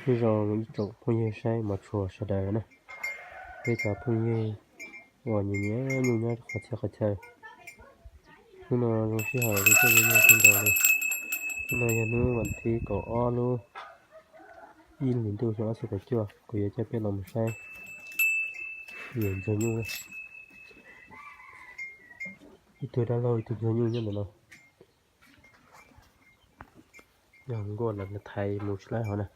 Nyob zoo ib tsoom phooj ywg saib mov tshua sawv daws na, peb cov phooj ywg uas nyiam nyiam nyuj nyob qhov txhia qhov chaw. Hnub no zoo sij hawm li coj zoo nyuj kawg nkaus li. Hnub no yog hnub vas thib kaum ob lub ib hlis ntuj xyoo ob txhiab kaum cuaj, kuv yuav coj peb los mus saib yawm ntsuag nyuj. Ib tug dab laug ib tug ntsuag nyuj nyob ntawm no. Yog nkuaj lawv thaiv mus tsis laib hov na.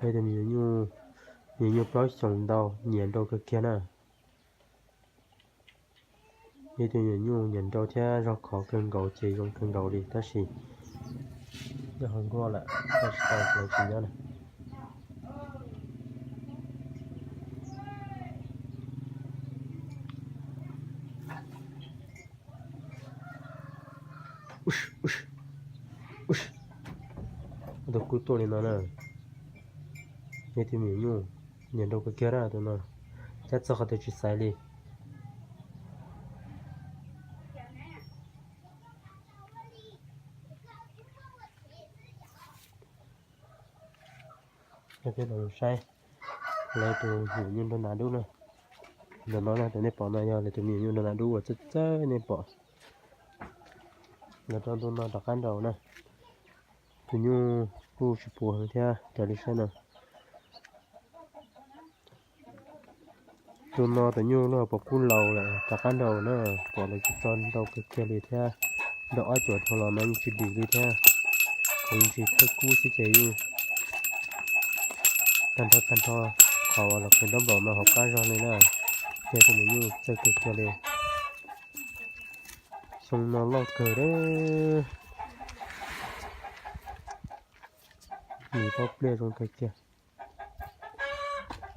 Yog tus me nyuam nyuj, nyuam nyuj plaub xyoos ntau, nyiam nrau kawg kiag na. Yog tus me nyuam nyuj nyiam nrau thiab zog khov kawg nkaus ces zoo kawg nkaus li tab sis yog ho nkuaj lawm, tsis tau lawv tsis nyob na. Tus kub tuaj li no na, yog tus me nyuam nyuj nyiam nrau kawg kiag na tus no, cab txog qhov twg tsis xaiv li. Coj peb los saib lawv tus me nyuam nyuj nrau nas dub na. Ntawm no na, tus nej pom no yog lawv tus me nyuam nyuj nrau nas dub uas txawj txawj nej pom. Lawv rau ntu no rov qab nrau na. Tus nyuj kuj tsis puv heev thiab raws li saib no. Tus no tus nyuj lub hauv paus kub laus lawm rov qab nrau na, pom lawv tso nrau kawg kiag li thiab. Nrau ob cuam dhau los no yeej tsis dim li thiab. Qhov yeej tsis thawj kub xwb ces yeej tag nrho tag nrho qhov uas los qhwv nraub nplaum no hauv qab zog li na. Yog tus me nyuj txawj kawg kiag li. Xyoo no loj kawg li. Yim plaub pliaj zoo kawg kiag.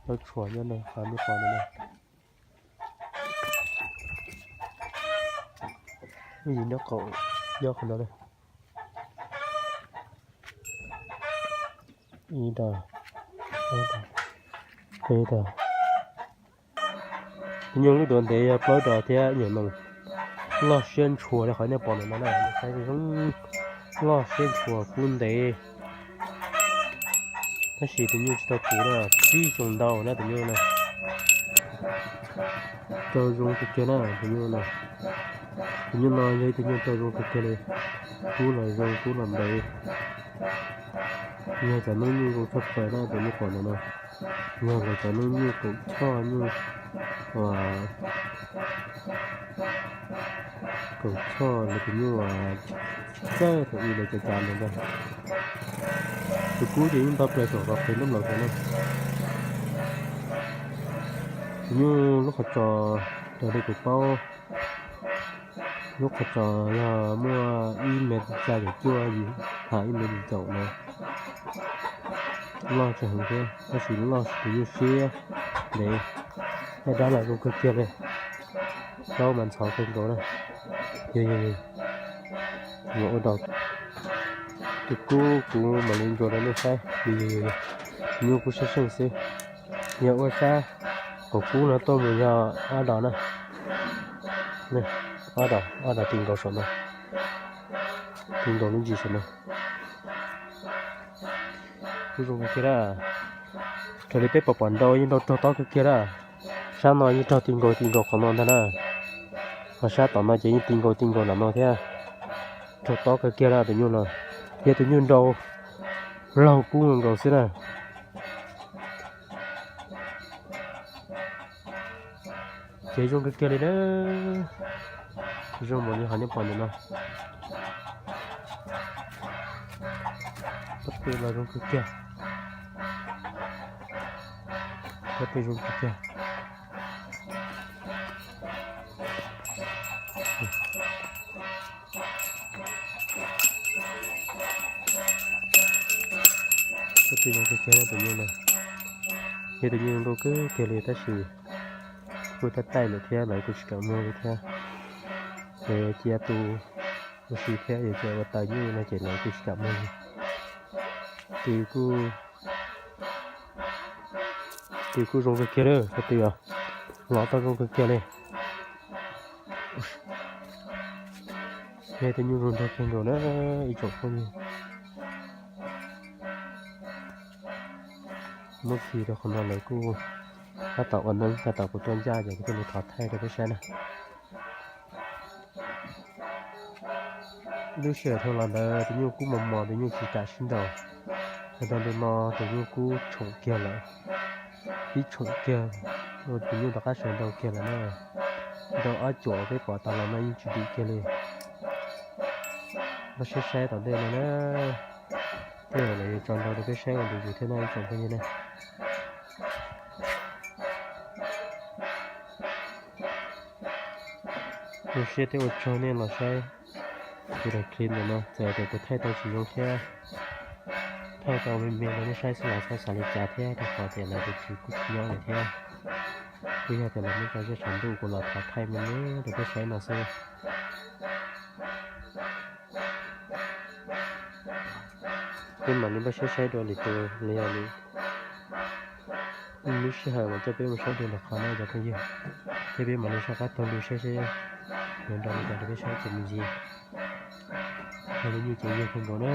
Plaub tshuam nyob no qhov nej pom no na. Ib yim nyob qaum, nyob qhov no na. Ib dag, ob dag, peb dag. Tus nyuj lub duav ntev yog plaub dos thiab nyuam no loj siab ntshua li qhov nej pom ntawm no na, saib zoo, loj siab ntshua kub ntev. Tab sis tus nyuj tsis tau puv na, tsib xyoos ntau na tus nyuj na. Rau zoo kawg kiag na tus nyuj no. Tus nyuj no yog ib tug nyuj rau zoo kawg kiag li, kub los zoo kub los ntev. Yog cov noob nyuj zoo tshaj plaws na tus nyuj pom ntawm no. Yog lawv cov noob nyuj kaum choj nyuj uas kaum choj lawv tus nyuj uas txawj thaum ub lawv cov cav ntawd ntag. Tus kub ces yeej nto plaws saum qhov qhwv nraub nplaum ntawd na. Tus nyuj lub qhov tsos raws li kuv paub, lub qhov tsos yog muaj ib mev xya caum cuaj yim, ha ib mev yim caum no. Loj tsis heev thiab tab sis loj tus nyuj siab ntev, daj dab los zoo kawg kiag li. Plaub mas ntxhov kawg nkaus na. Yog, yog, yog, ua dog. Tus kub kuv mam li ntsuas rau nej saib, yog, yog, yog, nyuj kub seej seej xwb. Yog ua sab qaum kub no tuaj mus yog ob dos na. Ob dos, ob dos ti nkaus saum no, ti nkaus lub ntsis saum no. Kub zoo kawg kiag na. Raws li peb pom pom nrau yeej nrau raug tob kawg kiag na. Sab no yeej raug ti nkaus ti nkaus qhov no ntag na. Ho sab tom no ces yeej ti nkaus ti nkaus nram no thiab. Raug tob kawg kiag na tus nyuj no. Yog tus nyuj nrau laug kub nkaus xwb na. Ces zoo kawg kiag li na. Zoo npaum li qhov nej pom ntawm no. Pob tw los zoo kawg kiag. Pob tw zoo kawg kiag. Pob tw zoo kawg kiag tus nyuj no. Yog tus nyuj zoo nkauj kawg kiag li tab sis kuj tab taij lawm thiab lawv kuj tsis kam muag li thiab. Lawv cia tu ua si thiab yog cia ua taws nyuj no ces lawv kuj tsis kam muag li. Tw kuj, tw kuj zoo kawg kiag lawm, pob tw os, los tau zoo kawg kiag li. Yog tus nyuj zoo nraug kawg nkaus na ib tsoom phooj ywg. Muab khi rau qhov no lawv kuj tab tom ua neeb tab tom kuj tuaj ncaj ces kuv thiaj li thov thaij rau peb saib na. Ib lub sij hawm dhau los ntawd tus nyuj kub mos mos, tus nyuj tsis kam sib ntaus. Hos tau ntu no tus nyuj kub tshoom kiag lawm, ib tshoom kiag, tus nyuj rov qab sawv ntau kiag lawm na. Ntau ob cuam peb pom tas los no yeej tsis dim kiag li. Npaj siab saib tom ntej no na, tej zaum lawv yuav tso ntau rau peb saib ua ntu zus thiab no ib tsoom phooj ywg na. Zoo siab thiab ua tsaug nej los saib kuv daim clip ntawm no, txawm tias kuv thaij tau tsis zoo thiab, thaij tau me me rau nej saib xwb los txhob xav li cas thiab, rau qhov tias lawv tus tswv kuj tsis nyob lawm thiab. Kuj yog tias lawv muab tso zej tshav ntuj kuv los thov thaij me me rau peb saib no xwb. Peb mam li npaj siab saib dua lwm tus los yog lwm lub sij hawm mam coj peb mus saib dua ntawm qhov no cov phooj ywg, thiab peb mam li soj qab taug lw saib seb yuav nrau li cas rau peb saib txuas me ntsis. Yog li nyuj ces yog kawg nkaus na.